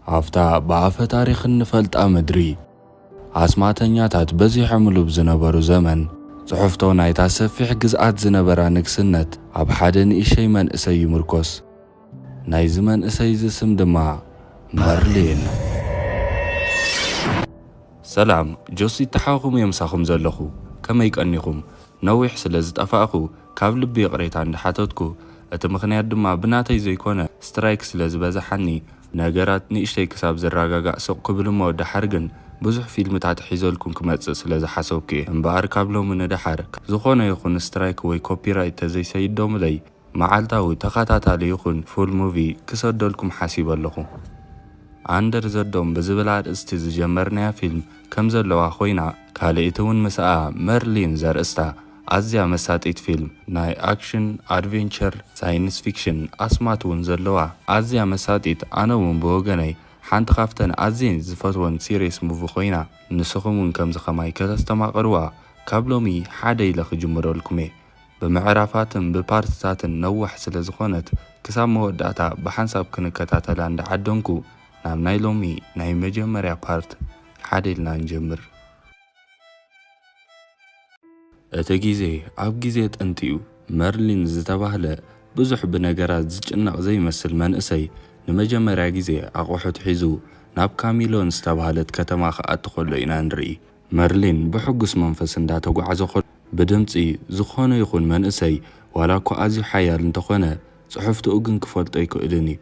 ኣብታ ብኣፈ ታሪኽ እንፈልጣ ምድሪ፣ ኣስማተኛታት በዚሖምሉ ብዝነበሩ ዘመን፣ ጽሑፍቶ ናይታ ሰፊሕ ግዝኣት ዝነበራ ንግስነት ኣብ ሓደ ንእሽተይ መንእሰይ ይምርኮስ። ናይዚ መንእሰይ እዚ ስም ድማ መርሊን። ሰላም፣ ጆሲ ተሓኹም እየ ምሳኹም ዘለኹ። ከመይ ቀኒኹም? ነዊሕ ስለ ዝጠፋእኹ ካብ ልቢ ይቕሬታ እንዳሓተትኩ፣ እቲ ምኽንያት ድማ ብናተይ ዘይኮነ ስትራይክ ስለ ዝበዝሓኒ፣ ነገራት ንእሽተይ ክሳብ ዝረጋጋእ ስቕ ክብል እሞ ደሓር ግን ብዙሕ ፊልምታት ሒዘልኩም ክመጽእ ስለ ዝሓሰብኩ እየ። እምበኣር ካብ ሎሚ ንደሓር ዝኾነ ይኹን ስትራይክ ወይ ኮፒራይት ተዘይሰይዶምለይ፣ መዓልታዊ ተኸታታሊ ይኹን ፉል ሙቪ ክሰደልኩም ሓሲበ ኣለኹ። ኣንደር ዘዶም ብዝብል ኣርእስቲ ዝጀመርናያ ፊልም ከም ዘለዋ ኮይና፣ ካልእቲ እውን ምስኣ መርሊን ዘርእስታ ኣዝያ መሳጢት ፊልም፣ ናይ ኣክሽን፣ ኣድቬንቸር፣ ሳይንስ ፊክሽን ኣስማት እውን ዘለዋ ኣዝያ መሳጢት፣ ኣነ እውን ብወገነይ ሓንቲ ካብተን ኣዝየን ዝፈትወን ሲሪየስ ሙቪ ኮይና፣ ንስኹም እውን ከምዚ ከማይ ከተስተማቕርዋ ካብ ሎሚ ሓደ ኢለ ክጅምረልኩም እየ። ብምዕራፋትን ብፓርትታትን ነዋሕ ስለ ዝኾነት፣ ክሳብ መወዳእታ ብሓንሳብ ክንከታተላ እንዳዓደንኩ፣ ናብ ናይ ሎሚ ናይ መጀመርያ ፓርት ሓደ ኢልና ንጀምር። እቲ ግዜ ኣብ ግዜ ጥንቲ እዩ። መርሊን ዝተባህለ ብዙሕ ብነገራት ዝጭነቕ ዘይመስል መንእሰይ ንመጀመርያ ግዜ ኣቑሑት ሒዙ ናብ ካሚሎን ዝተባህለት ከተማ ክኣቱ ከሎ ኢና ንርኢ። መርሊን ብሕጉስ መንፈስ እንዳተጓዕዘ ከሎ፣ ብድምጺ ዝኾነ ይኹን መንእሰይ፣ ዋላ እኳ ኣዝዩ ሓያል እንተኾነ፣ ጽሑፍትኡ ግን ክፈልጦ ኣይክእልን እዩ።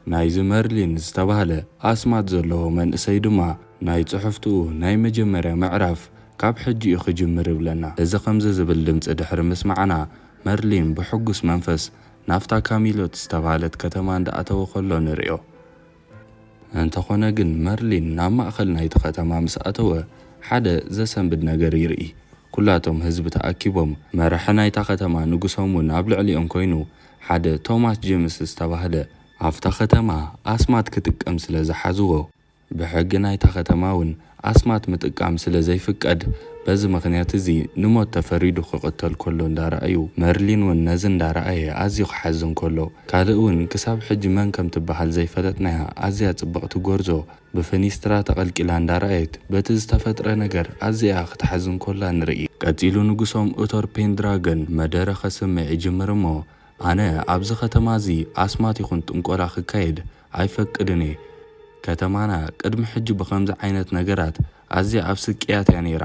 ናይዚ መርሊን ዝተባህለ ኣስማት ዘለዎ መንእሰይ ድማ ናይ ጽሑፍትኡ ናይ መጀመርያ ምዕራፍ ካብ ሕጂ እዩ ክጅምር ይብለና። እዚ ከምዚ ዝብል ድምጺ ድሕሪ ምስማዕና፣ መርሊን ብሕጉስ መንፈስ ናብታ ካሚሎት ዝተባህለት ከተማ እንዳኣተወ ከሎ ንርእዮ። እንተኾነ ግን መርሊን ናብ ማእከል ናይቲ ከተማ ምስ ኣተወ፣ ሓደ ዘሰንብድ ነገር ይርኢ። ኩላቶም ህዝቢ ተኣኪቦም፣ መራሒ ናይታ ከተማ ንጉሶም እውን ኣብ ልዕሊኦም ኮይኑ፣ ሓደ ቶማስ ጄምስ ዝተባህለ ኣብታ ከተማ ኣስማት ክጥቀም ስለ ዝሓዝዎ፣ ብሕጊ ናይታ ከተማ እውን ኣስማት ምጥቃም ስለ ዘይፍቀድ፣ በዚ ምኽንያት እዚ ንሞት ተፈሪዱ ክቕተል ከሎ እንዳረኣዩ፣ መርሊን እውን ነዚ እንዳረኣየ ኣዝዩ ክሓዝን ከሎ፣ ካልእ እውን ክሳብ ሕጂ መን ከም ትበሃል ዘይፈለጥናያ ኣዝያ ጽብቕቲ ጎርዞ ብፍኒስትራ ተቐልቂላ እንዳረኣየት፣ በቲ ዝተፈጥረ ነገር ኣዝያ ክትሓዝን ከላ ንርኢ። ቀጺሉ ንጉሶም ኡቶር ፔንድራገን መደረ ከስምዕ ይጅምር እሞ፣ ኣነ ኣብዚ ከተማ እዚ ኣስማት ይኹን ጥንቆላ ክካየድ ኣይፈቅድን እየ። ከተማና ቅድሚ ሕጂ ብኸምዚ ዓይነት ነገራት ኣዝያ ኣብ ስቅያት እያ ነይራ።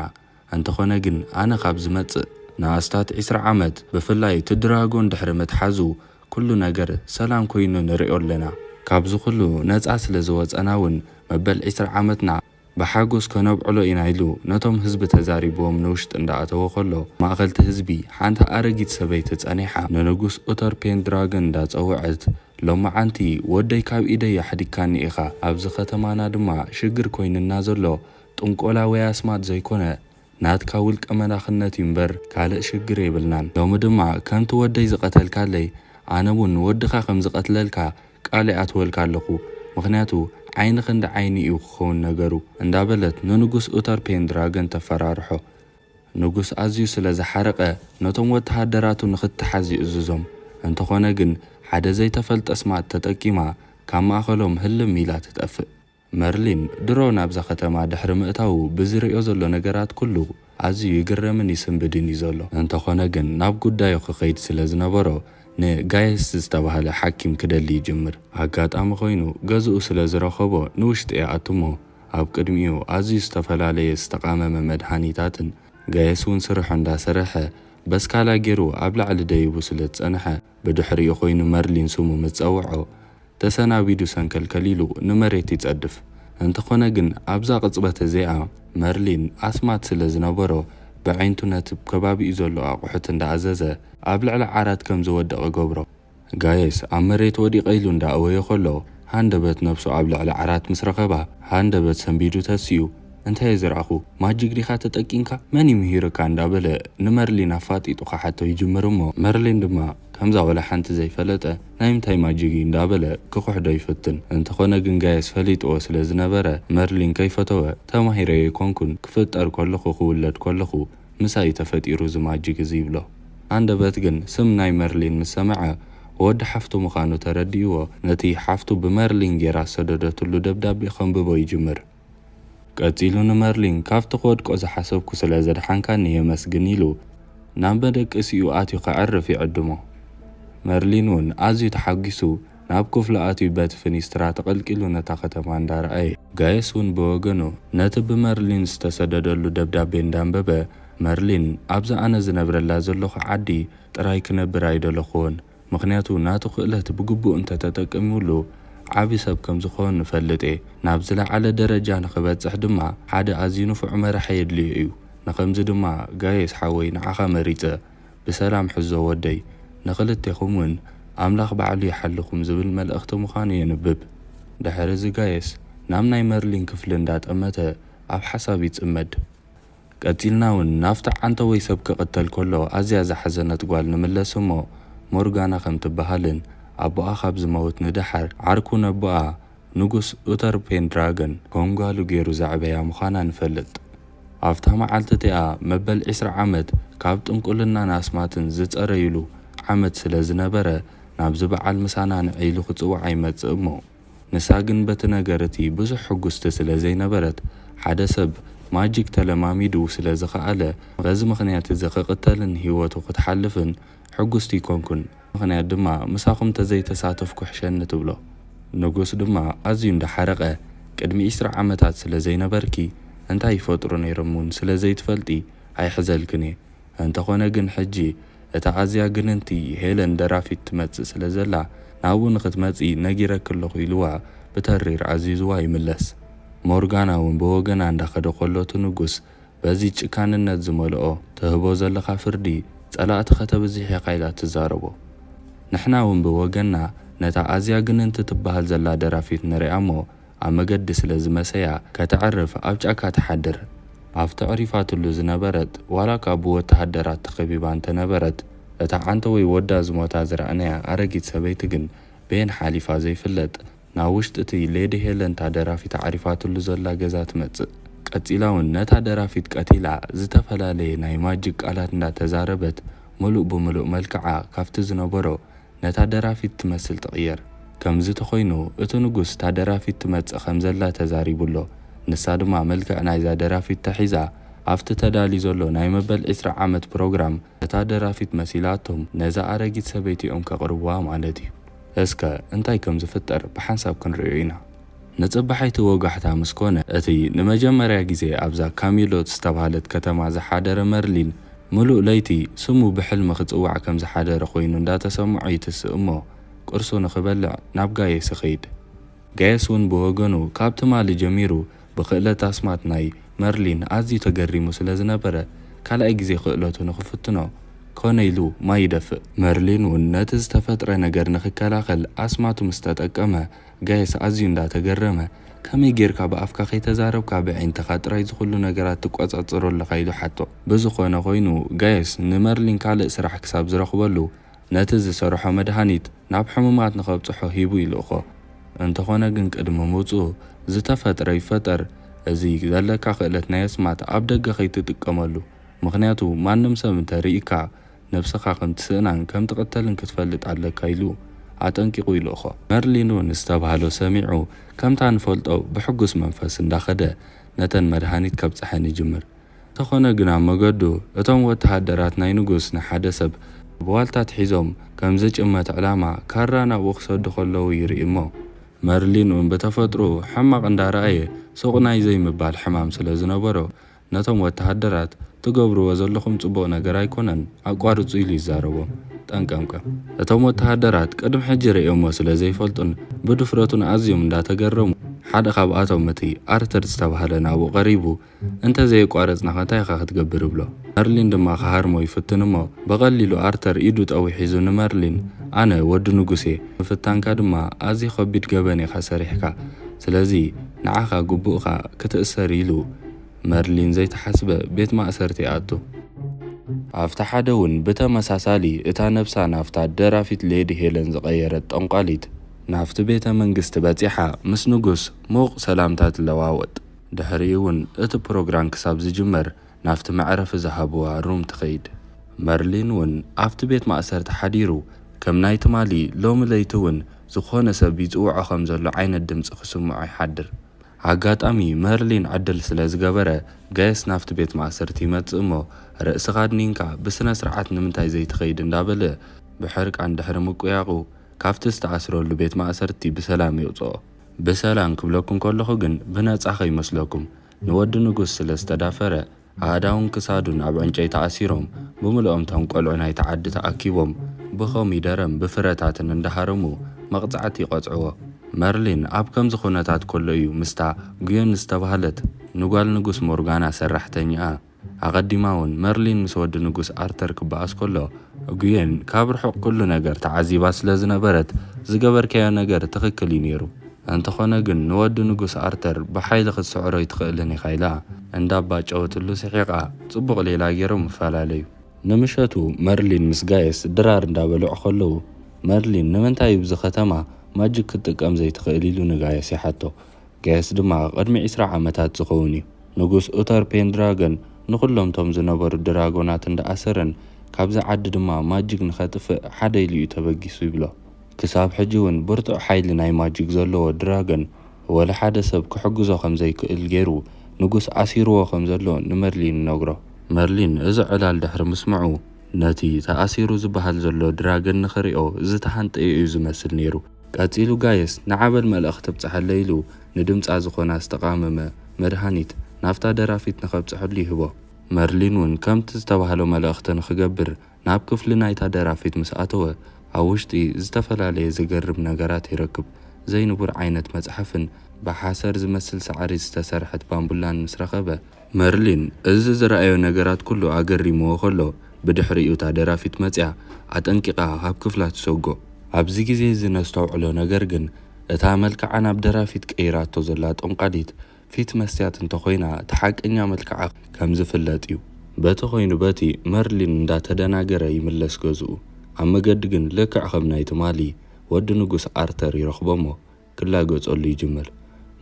እንተኾነ ግን ኣነ ካብ ዝመጽእ ንኣስታት ዕስራ ዓመት፣ ብፍላይ እቲ ድራጎን ድሕሪ ምትሓዙ፣ ኩሉ ነገር ሰላም ኮይኑ ንሪኦ ኣለና። ካብዚ ኩሉ ነጻ ስለ ዝወጸና እውን መበል ዕስራ ዓመትና ብሓጎስ ከነብዕሎ ኢና ኢሉ ነቶም ህዝቢ ተዛሪብዎም ንውሽጢ እንዳኣተወ ከሎ፣ ማእኸልቲ ህዝቢ ሓንቲ ኣረጊት ሰበይቲ ጸኒሓ ንንጉስ ኡተር ፔንድራገን እንዳጸውዐት፣ ሎማዓንቲ ወደይ ካብ ኢደይ ኣሕዲግካኒ ኢኻ፣ ኣብዚ ከተማና ድማ ሽግር ኮይንና ዘሎ ጥንቆላ ወይ ኣስማት ዘይኮነ ናትካ ውልቀ መላኽነት እዩ እምበር ካልእ ሽግር የብልናን። ሎሚ ድማ ከምቲ ወደይ ዝቐተልካለይ ኣነ እውን ንወድኻ ከም ዝቐትለልካ ቃል ይኣትወልካ ኣለኹ። ምኽንያቱ ዓይኒ ክንዲ ዓይኒ እዩ ክኸውን ነገሩ እንዳበለት ንንጉስ ኡተር ፔንድራገን ተፈራርሖ። ንጉስ ኣዝዩ ስለ ዝሓረቐ ነቶም ወተሃደራቱ ንኽትሓዝ ይእዝዞም። እንተኾነ ግን ሓደ ዘይተፈልጠ ኣስማት ተጠቂማ ካብ ማእኸሎም ህልም ኢላ ትጠፍእ። መርሊን ድሮ ናብዛ ከተማ ድሕሪ ምእታዉ ብዝርእዮ ዘሎ ነገራት ኩሉ ኣዝዩ ይግረምን ይስንብድን እዩ ዘሎ። እንተኾነ ግን ናብ ጉዳዩ ክኸይድ ስለ ዝነበሮ ንጋየስ ዝተባህለ ሓኪም ክደሊ ይጅምር። ኣጋጣሚ ኮይኑ ገዝኡ ስለ ዝረኸቦ ንውሽጢ ይኣቱ እሞ ኣብ ቅድሚኡ ኣዝዩ ዝተፈላለየ ዝተቓመመ መድሃኒታትን ጋየስ እውን ስርሑ እንዳሰርሐ በስካላ ገይሩ ኣብ ላዕሊ ደይቡ ስለ ዝጸንሐ ብድሕሪኡ ኮይኑ መርሊን ስሙ ምስ ጸውዖ ተሰናቢዱ ሰንከልከል ኢሉ ንመሬት ይጸድፍ። እንተኾነ ግን ኣብዛ ቅጽበት እዚኣ መርሊን ኣስማት ስለ ዝነበሮ ብዓይንቱ ነቲ ከባቢኡ ዘሎ ኣቑሑት እንዳኣዘዘ ኣብ ልዕሊ ዓራት ከም ዝወድቕ ይገብሮ። ጋየስ ኣብ መሬት ወዲቐ ኢሉ እንዳኣወየ ከሎ ሃንደበት ነብሱ ኣብ ልዕሊ ዓራት ምስ ረኸባ ሃንደበት ሰንቢዱ ተሲኡ፣ "እንታይ እየ ዝረኣኹ? ማጂክ ዲኻ ተጠቂምካ? መን እዩ ምሂርካ?" እንዳበለ ንመርሊን ኣፋጢጡ ክሓቶ ይጅምር እሞ መርሊን ድማ ከምዛ ወላ ሓንቲ ዘይፈለጠ ናይ ምንታይ ማጂክ እዩ እንዳበለ ክኽሕዶ ይፍትን። እንተኾነ ግን ጋየስ ፈሊጥዎ ስለ ዝነበረ መርሊን ከይፈተወ፣ "ተማሂረ ኣይኮንኩን፣ ክፍጠር ከለኹ ክውለድ ከለኹ ምሳይ ተፈጢሩ እዚ ማጂክ እዚ" ይብሎ። ሃንደበት ግን ስም ናይ መርሊን ምስ ሰምዐ ወዲ ሓፍቱ ምዃኑ ተረዲእዎ፣ ነቲ ሓፍቱ ብመርሊን ጌራ ዝሰደደትሉ ደብዳቤ ከንብቦ ይጅምር። ቀጺሉ ንመርሊን፣ "ካብቲ ክወድቆ ዝሓሰብኩ ስለ ዘድሓንካኒ የመስግን" ኢሉ ናብ መደቀሲኡ ኣትዩ ከዕርፍ ይዕድሞ። መርሊን እውን ኣዝዩ ተሓጒሱ ናብ ክፍሉ ኣትዩ በቲ ፍኒስትራ ተቐልቂሉ ነታ ከተማ እንዳረኣየ፣ ጋየስ እውን ብወገኑ ነቲ ብመርሊን ዝተሰደደሉ ደብዳቤ እንዳንበበ፣ "መርሊን፣ ኣብዚ ኣነ ዝነብረላ ዘለኹ ዓዲ ጥራይ ክነብር ኣይደለኹዎን፣ ምኽንያቱ ናቱ ክእለት ብግቡእ እንተተጠቂሙሉ ዓቢ ሰብ ከም ዝኸውን እፈልጥ እየ። ናብ ዝለዓለ ደረጃ ንኽበጽሕ ድማ ሓደ ኣዝዩ ንፉዕ መራሒ የድልዮ እዩ። ንኸምዚ ድማ ጋየስ ሓወይ ንዓኻ መሪጸ። ብሰላም ሕዞ ወደይ፣ ንኽልቴኹም እውን ኣምላኽ ባዕሉ ይሓልኹም" ዝብል መልእኽቲ ምዃኑ የንብብ። ድሕሪ እዚ ጋየስ ናብ ናይ መርሊን ክፍሊ እንዳጠመተ ኣብ ሓሳብ ይጽመድ። ቀጺልና እውን ናብቲ ዓንተወይ ሰብ ክቕተል ከሎ ኣዝያ ዝሓዘነት ጓል ንምለስ እሞ፣ ሞርጋና ከም ትበሃልን ኣቦኣ ካብ ዝመውት ንደሓር ዓርኩ ነቦኣ ንጉስ ኡተር ፔንድራገን ከም ጓሉ ገይሩ ዘዕበያ ምዃና ንፈልጥ። ኣብታ መዓልቲ እቲኣ መበል ዕስራ ዓመት ካብ ጥንቁልናን ኣስማትን ዝጸረዩሉ ዓመት ስለ ዝነበረ፣ ናብዚ በዓል ምሳና ንዒ ኢሉ ክጽዋዕ ይመጽእ እሞ፣ ንሳ ግን በቲ ነገር እቲ ብዙሕ ሕጉስቲ ስለ ዘይነበረት፣ ሓደ ሰብ ማጂክ ተለማሚዱ ስለ ዝኸኣለ፣ በዚ ምኽንያት እዚ ክቕተልን ህይወቱ ክትሓልፍን ሕጉስቲ ኣይኮንኩን። ምኽንያት ድማ ምሳኹም ተዘይተሳተፍኩ ሕሸኒ ትብሎ። ንጉስ ድማ ኣዝዩ እንዳሓረቐ፣ "ቅድሚ ዕስራ ዓመታት ስለ ዘይነበርኪ፣ እንታይ ይፈጥሩ ነይሮም እውን ስለ ዘይትፈልጢ ኣይሕዘልክን እየ። እንተኾነ ግን ሕጂ እታ ኣዝያ ግንንቲ ሄለን ደራፊት ትመጽእ ስለ ዘላ፣ ናብኡ ንኽትመጺ ነጊረኪ ኣለኹ" ኢልዋ ብተሪር ኣዚዝዋ ይምለስ። ሞርጋና እውን ብወገና እንዳኸደ ከሎ፣ እቲ ንጉስ በዚ ጭካንነት ዝመልኦ፣ "ትህቦ ዘለኻ ፍርዲ ጸላእትኻ ተብዝሕ ኢኻ" ኢላ ትዛረቦ። ንሕና እውን ብወገንና ነታ ኣዝያ ግንንቲ ትበሃል ዘላ ደራፊት ንሪኣ እሞ፣ ኣብ መገዲ ስለ ዝመሰያ ከተዕርፍ ኣብ ጫካ ትሓድር። ኣብቲ ኣዕሪፋትሉ ዝነበረት፣ ዋላ እኳ ብወተሃደራት ተኸቢባ እንተነበረት፣ እታ ዓንተወይ ወዳ ዝሞታ ዝረኣናያ ኣረጊት ሰበይቲ ግን በየን ሓሊፋ ዘይፍለጥ፣ ናብ ውሽጢ እቲ ሌዲ ሄለን እታ ደራፊት ኣዕሪፋትሉ ዘላ ገዛ ትመጽእ። ቀጺላ እውን ነታ ደራፊት ቀቲላ፣ ዝተፈላለየ ናይ ማጂክ ቃላት እንዳተዛረበት፣ ምሉእ ብምሉእ መልክዓ ካብቲ ዝነበሮ ነታ ደራፊት ትመስል ትቕየር። ከምዚ ተኾይኑ፣ እቲ ንጉስ እታ ደራፊት ትመጽእ ከም ዘላ ተዛሪቡ ኣሎ። ንሳ ድማ መልክዕ ናይዛ ደራፊት ተሒዛ፣ ኣብቲ ተዳልዩ ዘሎ ናይ መበል ዕስራ ዓመት ፕሮግራም እታ ደራፊት መሲላቶም ነዛ ኣረጊት ሰበይቲ እዮም ከቕርብዋ ማለት እዩ። እስከ እንታይ ከም ዝፍጠር ብሓንሳብ ክንርእዮ ኢና። ንጽባሒቲ ወጋሕታ ምስ ኮነ፣ እቲ ንመጀመርያ ግዜ ኣብዛ ካሚሎት ዝተባህለት ከተማ ዝሓደረ መርሊን፣ ምሉእ ለይቲ ስሙ ብሕልሚ ክጽዋዕ ከም ዝሓደረ ኮይኑ እንዳተሰምዖ ይትስእ እሞ፣ ቁርሱ ንኽበልዕ ናብ ጋየስ ይኸይድ። ጋየስ እውን ብወገኑ ካብ ትማሊ ጀሚሩ ብክእለት ኣስማት ናይ መርሊን ኣዝዩ ተገሪሙ ስለ ዝነበረ፣ ካልኣይ ግዜ ክእለቱ ንኽፍትኖ ኮነ ኢሉ ማይ ይደፍእ። መርሊን እውን ነቲ ዝተፈጥረ ነገር ንኽከላኸል ኣስማቱ ምስ ተጠቀመ፣ ጋየስ ኣዝዩ እንዳተገረመ፣ "ከመይ ጌርካ ብኣፍካ ከይተዛረብካ ብኣዒንትኻ ጥራይ ዝኹሉ ነገራት ትቆጻጸሮ ኣለኻ?" ኢሉ ሓቶ። ብዝኾነ ኮይኑ፣ ጋየስ ንመርሊን ካልእ ስራሕ ክሳብ ዝረኽበሉ፣ ነቲ ዝሰርሖ መድሃኒት ናብ ሕሙማት ንኸብጽሖ ሂቡ ይልእኾ። እንተኾነ ግን ቅድሚ ምውጽኡ፣ "ዝተፈጥረ ይፈጠር፣ እዚ ዘለካ ክእለት ናይ ኣስማት ኣብ ደገ ከይትጥቀመሉ፣ ምኽንያቱ ማንም ሰብ እንተርኢካ፣ ነብስኻ ከም ትስእናን ከም ትቕተልን ክትፈልጥ ኣለካ" ኢሉ ኣጠንቂቑ ይልእኾ። መርሊን እውን ዝተባህሎ ሰሚዑ፣ ከምታ ንፈልጦ ብሕጉስ መንፈስ እንዳኸደ ነተን መድሃኒት ከብጽሐን ይጅምር። እንተኾነ ግን ኣብ መገዱ፣ እቶም ወተሃደራት ናይ ንጉስ ንሓደ ሰብ ብዋልታ ኣትሒዞም፣ ከም ዝጭመት ዕላማ ካራ ናብኡ ክሰዱ ከለዉ ይርኢ እሞ፣ መርሊን እውን ብተፈጥሮኡ ሕማቕ እንዳረኣየ፣ ሱቕ ናይ ዘይምባል ሕማም ስለ ዝነበሮ፣ ነቶም ወተሃደራት፣ "ትገብርዎ ዘለኹም ጽቡቕ ነገር ኣይኮነን፣ ኣቋርጹ" ኢሉ ይዛረቦም። ጠንቀምቀም። እቶም ወተሃደራት ቅድሚ ሕጂ ርእዮሞ ስለ ዘይፈልጡን ብድፍረቱን ኣዝዮም እንዳተገረሙ፣ ሓደ ካብኣቶም፣ እቲ ኣርተር ዝተባህለ፣ ናብኡ ቀሪቡ፣ "እንተ ዘየቋረጽናኸ እንታይ ኢኻ ክትገብር?" ይብሎ። መርሊን ድማ ክሃርሞ ይፍትን እሞ፣ ብቐሊሉ ኣርተር ኢዱ ጠዊሑ ሒዙ ንመርሊን፣ "ኣነ ወዲ ንጉስ እየ፣ ምፍታንካ ድማ ኣዝዩ ከቢድ ገበን ኢኻ ሰሪሕካ፣ ስለዚ ንዓኻ ግቡእካ ክትእሰር" ኢሉ፣ መርሊን ዘይተሓስበ ቤት ማእሰርቲ ይኣቱ። ኣብቲ ሓደ እውን ብተመሳሳሊ እታ ነብሳ ናብታ ደራፊት ሌዲ ሄለን ዝቐየረት ጠንቋሊት ናብቲ ቤተ መንግስቲ በጺሓ ምስ ንጉስ ሙቕ ሰላምታ ትለዋወጥ። ድሕሪኡ እውን እቲ ፕሮግራም ክሳብ ዝጅመር ናብቲ መዕረፊ ዝሃብዋ ሩም ትኸይድ። መርሊን እውን ኣብቲ ቤት ማእሰርቲ ሓዲሩ ከም ናይ ትማሊ ሎሚ ለይቲ እውን ዝኾነ ሰብ ይጽውዖ ከም ዘሎ ዓይነት ድምጺ ክስምዖ ይሓድር። ኣጋጣሚ መርሊን ዕድል ስለ ዝገበረ፣ ጋየስ ናብቲ ቤት ማእሰርቲ ይመጽእ እሞ፣ "ርእስኻ ኣድኒንካ ብስነ ስርዓት ንምንታይ ዘይትኸይድ?" እንዳበለ ብሕርቃን ድሕሪ ምቁያቑ፣ ካብቲ ዝተኣስረሉ ቤት ማእሰርቲ ብሰላም ይውጽኦ። ብሰላም ክብለኩም ከለኹ ግን ብነጻ ከይመስለኩም፣ ንወዲ ንጉስ ስለ ዝተዳፈረ፣ ኣእዳውን ክሳዱን ኣብ ዕንጨይቲ ኣሲሮም፣ ብምልኦም እቶም ቆልዑ ናይቲ ዓዲ ተኣኪቦም ብኮሚደረን ብፍረታትን እንዳሃረሙ መቕጻዕቲ ይቐጽዕዎ። መርሊን ኣብ ከምዚ ኩነታት ከሎ እዩ ምስታ ጉዮን ዝተባህለት ንጓል ንጉስ ሞርጋና ሰራሕተኛኣ ኣቐዲማ እውን መርሊን ምስ ወዲ ንጉስ ኣርተር ክበኣስ ከሎ፣ ጉየን ካብ ርሑቕ ኩሉ ነገር ተዓዚባ ስለ ዝነበረት፣ "ዝገበርካዮ ነገር ትኽክል እዩ ነይሩ። እንተኾነ ግን ንወዲ ንጉስ ኣርተር ብሓይሊ ክትስዕሮ ኣይትኽእልን ኢኻ" ኢላ እንዳባጨወትሉ ስሒቓ፣ ጽቡቕ ሌላ ገይሮም ይፈላለዩ። ንምሸቱ መርሊን ምስ ጋየስ ድራር እንዳበልዑ ከለዉ፣ መርሊን "ንምንታይ ኣብዚ ከተማ ማጂክ ክትጥቀም ዘይትኽእል?" ኢሉ ንጋየስ ይሓቶ። ጋየስ ድማ ቅድሚ ዕስራ ዓመታት ዝኸውን እዩ። ንጉስ ኡተር ፔንድራገን ንኹሎም ቶም ዝነበሩ ድራጎናት እንዳኣሰረን ካብዚ ዓዲ ድማ ማጂክ ንኸጥፍእ ሓደ ኢሉ እዩ ተበጊሱ ይብሎ። ክሳብ ሕጂ እውን ብርቱዕ ሓይሊ ናይ ማጂክ ዘለዎ ድራገን ወላ ሓደ ሰብ ክሕግዞ ከም ዘይክእል ገይሩ ንጉስ ኣሲርዎ ከም ዘሎ ንመርሊን ይነግሮ። መርሊን እዚ ዕላል ድሕሪ ምስምዑ ነቲ ተኣሲሩ ዝበሃል ዘሎ ድራገን ንኽሪኦ ዝተሃንጠየ እዩ ዝመስል ነይሩ። ቀጺሉ ጋየስ ንዓበል መልእኽቲ ተብጽሓለይ ኢሉ ንድምጻ ዝኾና ዝተቓመመ መድሃኒት ናብታ ደራፊት ንኸብጽሐሉ ይህቦ። መርሊን እውን ከምቲ ዝተባህሎ መልእኽቲ ንኽገብር ናብ ክፍሊ ናይታ ደራፊት ምስ ኣተወ፣ ኣብ ውሽጢ ዝተፈላለየ ዝገርም ነገራት ይረክብ። ዘይንቡር ዓይነት መጽሓፍን ብሓሰር ዝመስል ሳዕሪ ዝተሰርሐት ባምቡላን ምስ ረኸበ፣ መርሊን እዚ ዝረኣዮ ነገራት ኩሉ ኣገሪምዎ ከሎ፣ ብድሕሪኡ እታ ደራፊት መጽያ ኣጠንቂቓ ካብ ክፍላ ትሰጎ። ኣብዚ ግዜ እዚ ነስተውዕሎ ነገር ግን፣ እታ መልክዓ ናብ ደራፊት ቀይራቶ ዘላ ጠንቋሊት ፊት መስትያት እንተኾይና፣ እቲ ሓቀኛ መልክዓ ከም ዝፍለጥ እዩ። በቲ ኮይኑ በቲ መርሊን እንዳተደናገረ ይምለስ ገዝኡ። ኣብ መገዲ ግን ልክዕ ከም ናይ ትማሊ ወዲ ንጉስ ኣርተር ይረኽቦ እሞ ክላገጸሉ ይጅምር።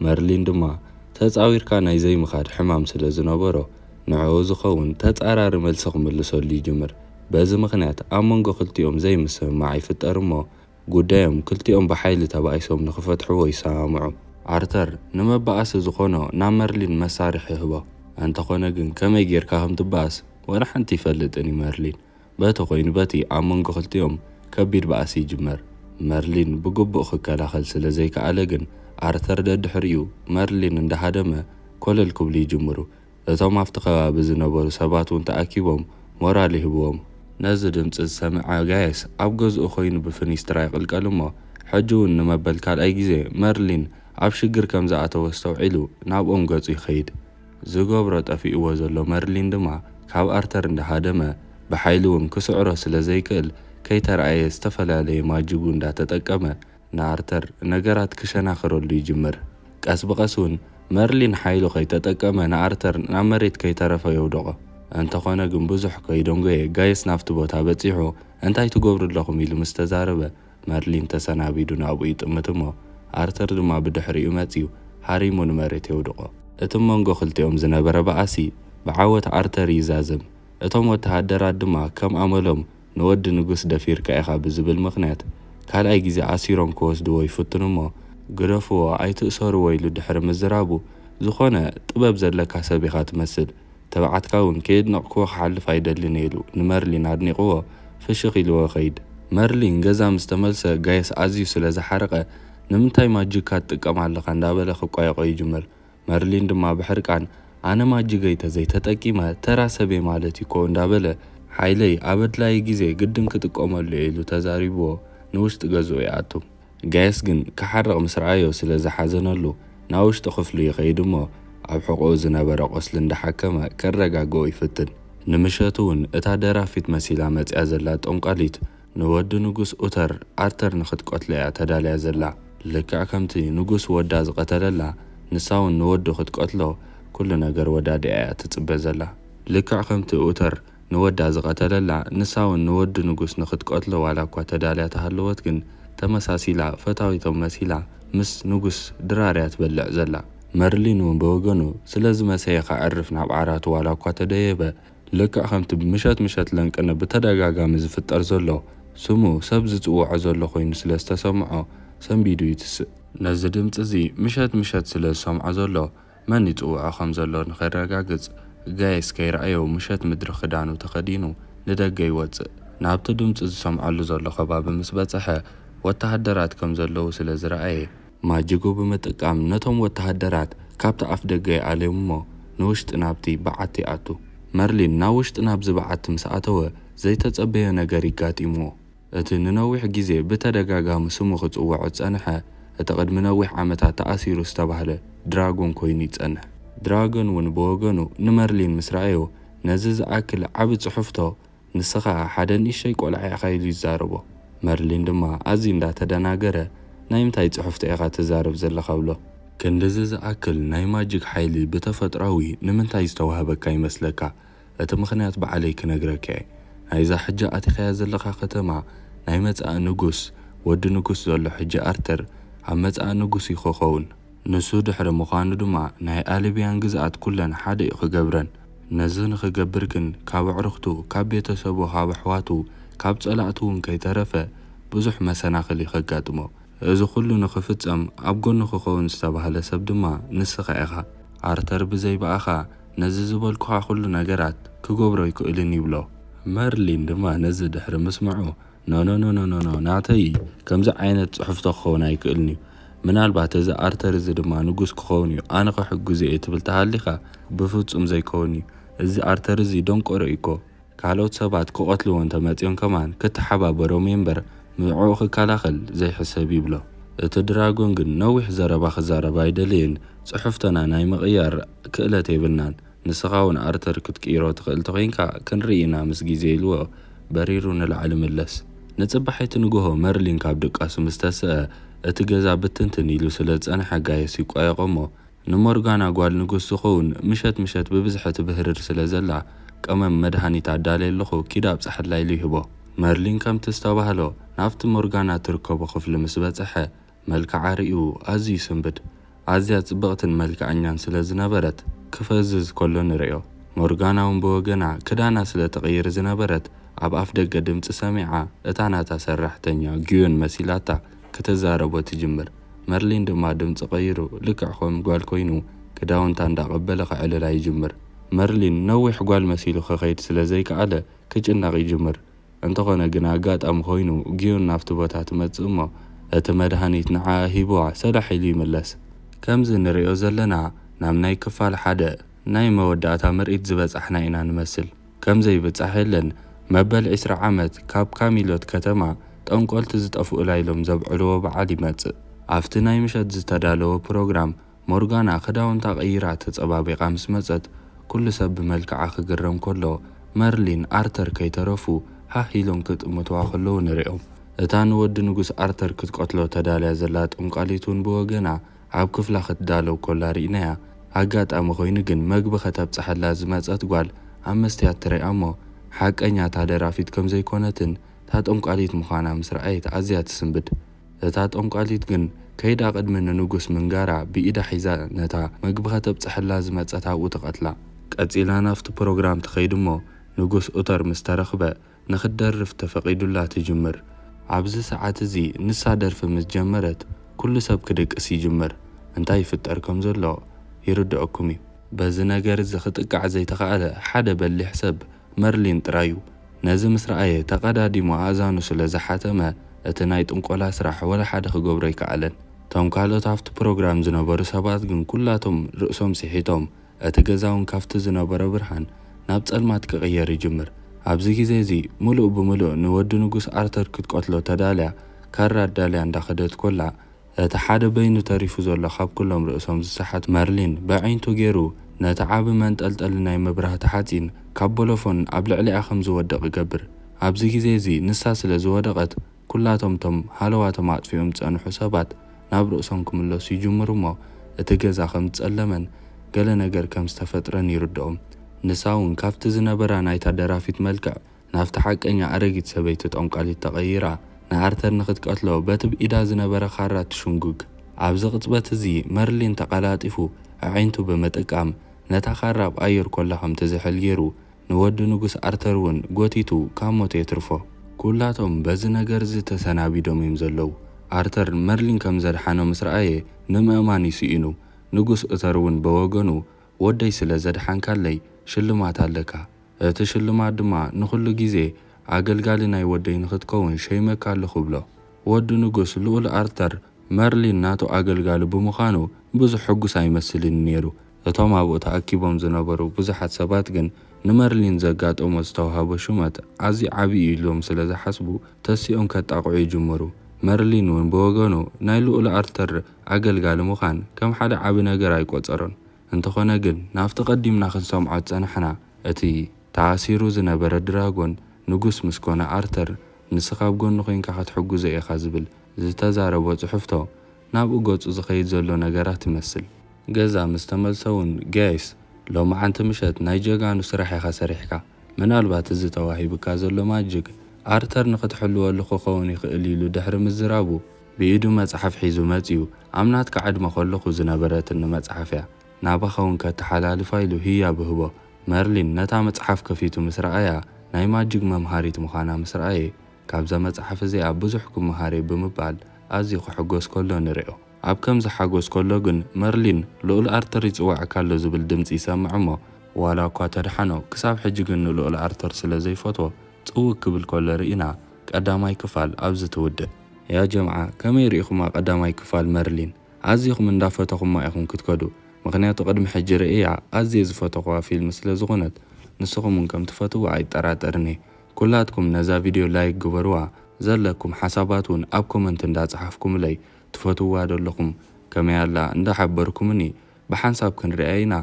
መርሊን ድማ ተጻዊርካ ናይ ዘይምኻድ ሕማም ስለ ዝነበሮ፣ ንዕኡ ዝኸውን ተጻራሪ መልሲ ክምልሰሉ ይጅምር። በዚ ምኽንያት ኣብ መንጎ ክልቲኦም ዘይምስምማዕ ይፍጠር እሞ፣ ጉዳዮም ክልቲኦም ብሓይሊ ተባኢሶም ንኽፈትሕዎ ይሰማምዑ። ኣርተር ንመባኣሲ ዝኾኖ ናብ መርሊን መሳርሒ ይህቦ። እንተኾነ ግን ከመይ ጌርካ ከም ትባኣስ ወላ ሓንቲ ይፈልጥን እዩ መርሊን። በቲ ኮይኑ በቲ ኣብ መንጎ ክልቲኦም ከቢድ ባእሲ ይጅመር። መርሊን ብግቡእ ክከላኸል ስለ ዘይከኣለ ግን ኣርተር ደድሕሪኡ መርሊን እንዳሃደመ ኮለል ክብሉ ይጅምሩ። እቶም ኣብቲ ከባቢ ዝነበሩ ሰባት እውን ተኣኪቦም ሞራል ይህብዎም። ነዚ ድምፂ ዝሰምዐ ጋየስ ኣብ ገዝኡ ኮይኑ ብፍኒስትራ ይቕልቀል እሞ ሕጂ እውን ንመበል ካልኣይ ግዜ መርሊን ኣብ ሽግር ከም ዝኣተወ ኣስተውዒሉ ናብኦም ገፁ ይኸይድ። ዝገብሮ ጠፊእዎ ዘሎ መርሊን ድማ ካብ ኣርተር እንዳሃደመ ብሓይሊ እውን ክስዕሮ ስለ ዘይክእል ከይተረኣየ ዝተፈላለየ ማጅጉ እንዳተጠቀመ ንኣርተር ነገራት ክሸናኽረሉ ይጅምር። ቀስ ብቐስ እውን መርሊን ሓይሉ ከይተጠቀመ ንኣርተር ናብ መሬት ከይተረፈ የውድቖ። እንተኾነ ግን ብዙሕ ከይደንጎየ ጋይስ ናብቲ ቦታ በጺሑ እንታይ ትገብሩ ኣለኹም ኢሉ ምስ ተዛረበ መርሊን ተሰናቢዱ ናብኡ ይጥምት እሞ ኣርተር ድማ ብድሕሪኡ መጺኡ ሃሪሙ ንመሬት የውድቖ። እቲ መንጎ ክልቲኦም ዝነበረ ባእሲ ብዓወት ኣርተር ይዛዘም። እቶም ወተሃደራት ድማ ከም ኣመሎም ንወዲ ንጉስ ደፊርካ ኢኻ ብዝብል ምኽንያት ካልኣይ ግዜ ኣሲሮም ክወስድዎ ይፍትኑ እሞ ግደፍዎ ኣይትእሰርዎ ኢሉ ድሕሪ ምዝራቡ ዝኾነ ጥበብ ዘለካ ሰብ ኢኻ ትመስል፣ ተባዓትካ እውን ከየድነቕክዎ ክሓልፍ ኣይደልን ኢሉ ንመርሊን ኣድኒቕዎ ፍሽኽ ኢልዎ ይኸይድ። መርሊን ገዛ ምስ ተመልሰ ጋየስ ኣዝዩ ስለ ዝሓረቐ ንምንታይ ማጅካ ትጥቀም ኣለኻ እንዳበለ ክቋየቖ ይጅምር። መርሊን ድማ ብሕርቃን ኣነ ማጅገይ ተዘይተጠቂመ ተራ ሰብየ ማለት እኮ እንዳበለ ሓይለይ ኣብ ኣድላዪ ግዜ ግድን ክጥቀመሉ እየ ኢሉ ተዛሪብዎ ንውሽጢ ገዝኡ ይኣቱ። ጋየስ ግን ክሓርቕ ምስ ረኣዮ ስለ ዝሓዘነሉ ናብ ውሽጢ ክፍሉ ይኸይድ እሞ ኣብ ሕቖኡ ዝነበረ ቁስሊ እንዳሓከመ ከረጋግኦ ይፍትን። ንምሸቱ እውን እታ ደራፊት መሲላ መጺኣ ዘላ ጠንቋሊት ንወዲ ንጉስ ኡተር ኣርተር ንኽትቀትሎ እያ ተዳልያ ዘላ። ልክዕ ከምቲ ንጉስ ወዳ ዝቐተለላ ንሳ እውን ንወዱ ክትቀትሎ ኩሉ ነገር ወዳዲኣ እያ ትጽበ ዘላ። ልክዕ ከምቲ ኡተር ንወዳ ዝቐተለላ ንሳ እውን ንወዲ ንጉስ ንኽትቀትሎ ዋላ እኳ ተዳልያ ተሃለወት ግን ተመሳሲላ ፈታዊቶም መሲላ ምስ ንጉስ ድራር እያ ትበልዕ ዘላ። መርሊን እውን ብወገኑ ስለዚ መሰየ ከዕርፍ ናብ ዓራቱ ዋላ እኳ ተደየበ ልክዕ ከምቲ ምሸት ምሸት ለንቅነ ብተደጋጋሚ ዝፍጠር ዘሎ ስሙ ሰብ ዝጽውዖ ዘሎ ኮይኑ ስለ ዝተሰምዖ ሰንቢዱ ይትስእ። ነዚ ድምጺ እዚ ምሸት ምሸት ስለ ዝሰምዖ ዘሎ መን ይጽውዖ ከም ዘሎ ንኸረጋግጽ ጋይስ ከይረኣዮ ምሸት ምድሪ ክዳኑ ተኸዲኑ ንደገ ይወጽእ። ናብቲ ድምጺ ዝሰምዓሉ ዘሎ ከባቢ ምስ በጽሐ ወተሃደራት ከም ዘለዉ ስለ ዝረኣየ ማጅጉ ብምጥቃም ነቶም ወተሃደራት ካብቲ ኣፍ ደገ ይኣልዮም እሞ ንውሽጢ ናብቲ በዓቲ ይኣቱ። መርሊን ናብ ውሽጢ ናብዚ በዓቲ ምስ ኣተወ ዘይተጸበዮ ነገር ይጋጢምዎ። እቲ ንነዊሕ ግዜ ብተደጋጋሚ ስሙ ክጽውዖ ዝጸንሐ እቲ ቅድሚ ነዊሕ ዓመታት ተኣሲሩ ዝተባህለ ድራጎን ኮይኑ ይጸንሕ። ድራጎን እውን ብወገኑ ንመርሊን ምስ ረኣዮ ነዚ ዝኣክል ዓቢ ጽሑፍቶ ንስኻ ሓደ ንእሽተይ ቆልዓ ኢኻ ኢሉ ይዛረቦ። መርሊን ድማ ኣዝዩ እንዳተደናገረ ናይ ምንታይ ጽሑፍቶ ኢኻ ትዛረብ ዘለኻ ብሎ። ክንድዚ ዝኣክል ናይ ማጂክ ሓይሊ ብተፈጥራዊ ንምንታይ ዝተዋህበካ ይመስለካ? እቲ ምኽንያት ባዕለይ ክነግረካ እየ። ናይዛ ሕጂ ኣቲኻያ ዘለኻ ከተማ ናይ መጻኢ ንጉስ፣ ወዲ ንጉስ ዘሎ ሕጂ ኣርተር ኣብ መጻኢ ንጉስ እዩ ክኸውን። ንሱ ድሕሪ ምዃኑ ድማ ናይ ኣልብያን ግዝኣት ኩለን ሓደ እዩ ክገብረን። ነዚ ንኽገብር ግን ካብ ኣዕሩኽቱ፣ ካብ ቤተሰቡ፣ ካብ ኣሕዋቱ፣ ካብ ጸላእቱ እውን ከይተረፈ ብዙሕ መሰናኽል እዩ ከጋጥሞ። እዚ ኩሉ ንኽፍጸም ኣብ ጎኑ ክኸውን ዝተባህለ ሰብ ድማ ንስኻ ኢኻ። ኣርተር ብዘይ ብኣኻ ነዚ ዝበልኩኻ ኩሉ ነገራት ክገብሮ ኣይክእልን ይብሎ። መርሊን ድማ ነዚ ድሕሪ ምስምዑ ኖ ኖ ኖ ኖ ኖ ኖ ናተይ ከምዚ ዓይነት ጽሑፍቶ ክኸውን ኣይክእልን እዩ። ምናልባት እዚ ኣርተር እዚ ድማ ንጉስ ክኸውን እዩ ኣነ ክሕግዞ እየ ትብል ተሃሊኻ ብፍጹም ዘይከውን እዩ። እዚ ኣርተር እዚ ደንቆሮ እዩ እኮ። ካልኦት ሰባት ክቐትልዎ እንተመጺኦም ከማን ክተሓባበሮም እየ እምበር ንዕኡ ክከላኸል ዘይሕሰብ ይብሎ። እቲ ድራጎን ግን ነዊሕ ዘረባ ክዛረብ ኣይደለየን። ጽሑፍቶና ናይ ምቕያር ክእለት የብልናን። ንስኻ እውን ኣርተር ክትቅይሮ ትኽእል ተኾይንካ ክንርኢ ኢና ምስ ግዜ ኢልዎ በሪሩ ንላዕሊ ምለስ። ንጽባሒቲ ንግሆ መርሊን ካብ ድቃሱ ምስ ተስአ እቲ ገዛ ብትንትን ኢሉ ስለ ዝጸንሐ ጋየስ ይቋየቖ እሞ ንሞርጋና ጓል ንጉስ ዝኸውን ምሸት ምሸት ብብዝሒ ትብህርር ስለ ዘላ ቀመም መድሃኒት ኣዳልየ ኣለኹ ኪድ ኣብጽሓላ ኢሉ ይህቦ። መርሊን ከምቲ ዝተባህሎ ናብቲ ሞርጋና ትርከቦ ክፍሊ ምስ በጽሐ መልክዓ ርእዩ ኣዝዩ ይስንብድ። ኣዝያ ጽብቕትን መልክዐኛን ስለ ዝነበረት ክፈዝዝ ከሎ ንርእዮ። ሞርጋና እውን ብወገና ክዳና ስለ ትቕይር ዝነበረት ኣብ ኣፍ ደገ ድምጺ ሰሚዓ እታ ናታ ሰራሕተኛ ጊዮን መሲላታ ክተዛረቦ ትጅምር። መርሊን ድማ ድምጺ ቀይሩ ልክዕ ከም ጓል ኮይኑ ክዳውንታ እንዳቐበለ ክዕልላ ይጅምር። መርሊን ነዊሕ ጓል መሲሉ ክኸይድ ስለ ዘይከኣለ ክጭነቕ ይጅምር። እንተኾነ ግን ኣጋጣሚ ኮይኑ ጊዮን ናብቲ ቦታ ትመጽእ እሞ እቲ መድሃኒት ንዓኣ ሂብዋ ሰዳሕ ኢሉ ይምለስ። ከምዚ ንርእዮ ዘለና ናብ ናይ ክፋል ሓደ ናይ መወዳእታ ምርኢት ዝበጻሕና ኢና ንመስል። ከም ዘይብጻሕ የለን። መበል ዕስራ ዓመት ካብ ካሚሎት ከተማ ጠንቆልቲ ዝጠፍኡላ ኢሎም ዘብዕልዎ በዓል ይመጽእ። ኣብቲ ናይ ምሸት ዝተዳለወ ፕሮግራም ሞርጋና ክዳውንታ ቀይራ ተጸባቢቓ ምስ መጸት፣ ኩሉ ሰብ ብመልክዓ ክግረም ከሎ፣ መርሊን ኣርተር ከይተረፉ ሃህ ኢሎም ክጥምትዋ ከለዉ ንርእዮም። እታ ንወዲ ንጉስ ኣርተር ክትቀትሎ ተዳልያ ዘላ ጠንቋሊት እውን ብወገና ኣብ ክፍላ ክትዳለው ከላ ርኢናያ። ኣጋጣሚ ኮይኑ ግን መግቢ ከተብጽሓላ ዝመጸት ጓል ኣብ መስትያት ትሪኣ እሞ፣ ሓቀኛ እታ ደራፊት ከም ዘይኮነትን እታ ጠንቋሊት ምዃና ምስ ረኣየት ኣዝያ ትስንብድ። እታ ጠንቋሊት ግን ከይዳ ቅድሚ ንንጉስ ምንጋራ ብኢዳ ሒዛ ነታ መግቢ ከተብጽሐላ ዝመጸት ኣብኡ ትቐትላ። ቀጺላ ናብቲ ፕሮግራም ትኸይድ እሞ ንጉስ ኡተር ምስ ተረኽበ ንኽትደርፍ ተፈቒዱላ ትጅምር። ኣብዚ ሰዓት እዚ ንሳ ደርፊ ምስ ጀመረት ኩሉ ሰብ ክድቅስ ይጅምር። እንታይ ይፍጠር ከም ዘሎ ይርድኣኩም እዩ። በዚ ነገር እዚ ክጥቃዕ ዘይተኻእለ ሓደ በሊሕ ሰብ መርሊን ጥራይ እዩ። ነዚ ምስ ረኣየ ተቐዳዲሙ ኣእዛኑ ስለ ዝሓተመ እቲ ናይ ጥንቆላ ስራሕ ወላ ሓደ ክገብሮ ኣይከኣለን። እቶም ካልኦት ኣብቲ ፕሮግራም ዝነበሩ ሰባት ግን ኩላቶም ርእሶም ስሒቶም እቲ ገዛ እውን ካብቲ ዝነበሮ ብርሃን ናብ ጸልማት ክቕየር ይጅምር። ኣብዚ ግዜ እዚ ምሉእ ብምሉእ ንወዲ ንጉስ ኣርተር ክትቀትሎ ተዳልያ ካራ ኣዳልያ እንዳኸደት ኮላ እቲ ሓደ በይኑ ተሪፉ ዘሎ ካብ ኩሎም ርእሶም ዝሰሓት መርሊን በዒንቱ ገይሩ ነቲ ዓቢ መንጠልጠሊ ናይ መብራህቲ ሓጺን ካብ ቦሎፎን ኣብ ልዕሊኣ ከም ዝወድቕ ይገብር። ኣብዚ ግዜ እዚ ንሳ ስለ ዝወደቐት ኩላቶም እቶም ሃለዋቶም ኣጥፊኦም ዝጸንሑ ሰባት ናብ ርእሶም ክምለሱ ይጅምሩ እሞ እቲ ገዛ ከም ዝጸለመን ገለ ነገር ከም ዝተፈጥረን ይርድኦም። ንሳ እውን ካብቲ ዝነበራ ናይታ ደራፊት መልክዕ ናብቲ ሓቀኛ ኣረጊት ሰበይቲ ጠንቋሊት ተቐይራ ንኣርተር ንኽትቀትሎ በቲ ብኢዳ ዝነበረ ካራ ትሽንጉግ። ኣብዚ ቅጽበት እዚ መርሊን ተቐላጢፉ ኣዒንቱ ብምጥቃም ነታ ካራ ኣብ ኣየር ኮላ ከም ትዝሕል ገይሩ ንወዲ ንጉስ ኣርተር እውን ጎቲቱ ካብ ሞት የትርፎ። ኩላቶም በዚ ነገር እዚ ተሰናቢዶም እዮም ዘለዉ። ኣርተር መርሊን ከም ዘድሓኖ ምስ ረኣየ ንምእማን እዩ ስኢኑ። ንጉስ እተር እውን ብወገኑ፣ "ወደይ ስለ ዘድሓንካለይ ሽልማት ኣለካ። እቲ ሽልማት ድማ ንኹሉ ግዜ ኣገልጋሊ ናይ ወደይ ንኽትከውን ሸይመካ ኣለኹ" ብሎ። ወዲ ንጉስ ልኡል ኣርተር መርሊን ናቱ ኣገልጋሊ ብምዃኑ ብዙሕ ሕጉስ ኣይመስልን ነይሩ። እቶም ኣብኡ ተኣኪቦም ዝነበሩ ብዙሓት ሰባት ግን ንመርሊን ዘጋጠሞ ዝተዋህቦ ሹመት ኣዝዩ ዓቢ እዩ ኢሎም ስለ ዝሓስቡ ተሲኦም ከጣቕዑ ይጅምሩ። መርሊን እውን ብወገኑ ናይ ልኡል ኣርተር ኣገልጋሊ ምዃን ከም ሓደ ዓቢ ነገር ኣይቆጸሮን። እንተኾነ ግን ናብቲ ቀዲምና ክንሰምዖ ዝጸናሕና እቲ ተኣሲሩ ዝነበረ ድራጎን ንጉስ ምስ ኮነ ኣርተር ንስኻ ኣብ ጎኒ ኮይንካ ክትሕግዞ ኢኻ ዝብል ዝተዛረቦ ጽሑፍቶ ናብኡ ገጹ ዝኸይድ ዘሎ ነገራት ይመስል። ገዛ ምስ ተመልሰ እውን ጋይስ ሎማዓንቲ ምሸት ናይ ጀጋኑ ስራሕ ኢኻ ሰሪሕካ። ምናልባት እዚ ተዋሂብካ ዘሎ ማጅግ ኣርተር ንኽትሕልወሉ ክኸውን ይኽእል ኢሉ ድሕሪ ምዝራቡ ብኢዱ መጽሓፍ ሒዙ መጺኡ ኣብ ናትካ ዕድመ ከለኹ ዝነበረትኒ መጽሓፍ እያ። ናባኻ እውን ከተሓላልፋ ኢሉ ህያብ እህቦ። መርሊን ነታ መጽሓፍ ከፊቱ ምስ ረኣያ ናይ ማጅግ መምሃሪት ምዃና ምስ ረኣየ ካብዛ መጽሓፍ እዚኣ ብዙሕ ክመሃር እየ ብምባል ኣዝዩ ክሕጎስ ከሎ ንርእዮ። ኣብ ከምዚ ሓጎስ ከሎ ግን መርሊን ልኡል ኣርተር ይጽውዓካ ኣሎ ዝብል ድምጺ ይሰምዕ እሞ ዋላ እኳ ተድሓኖ ክሳብ ሕጂ ግን ንልኡል ኣርተር ስለ ዘይፈትዎ ጽውግ ክብል ከሎ ርኢና ቀዳማይ ክፋል ኣብዚ ትውድእ። ያ ጀምዓ ከመይ ርኢኹማ ቀዳማይ ክፋል መርሊን? ኣዚኹም እንዳፈተኹማ ኢኹም ክትከዱ። ምኽንያቱ ቅድሚ ሕጂ ርእያ ኣዝየ ዝፈተኹዋ ፊልም ስለ ዝኾነት ንስኹም እውን ከም ትፈትዋ ኣይጠራጠርን እየ። ኩላትኩም ነዛ ቪድዮ ላይክ ግበርዋ፣ ዘለኩም ሓሳባት እውን ኣብ ኮመንት እንዳጸሓፍኩምለይ ትፈትዋ ደለኹም ከመይ ኣላ እንዳሓበርኩምኒ ብሓንሳብ ክንሪኣ ኢና።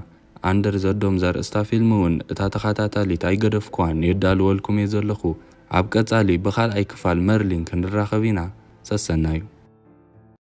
ኣንደር ዘዶም ዘርእስታ ፊልም እውን እታ ተኸታታሊት ኣይገደፍኩዋን የዳልወልኩም እየ ዘለኹ። ኣብ ቀጻሊ ብኻልኣይ ክፋል መርሊን ክንራኸብ ኢና። ሰሰናዩ።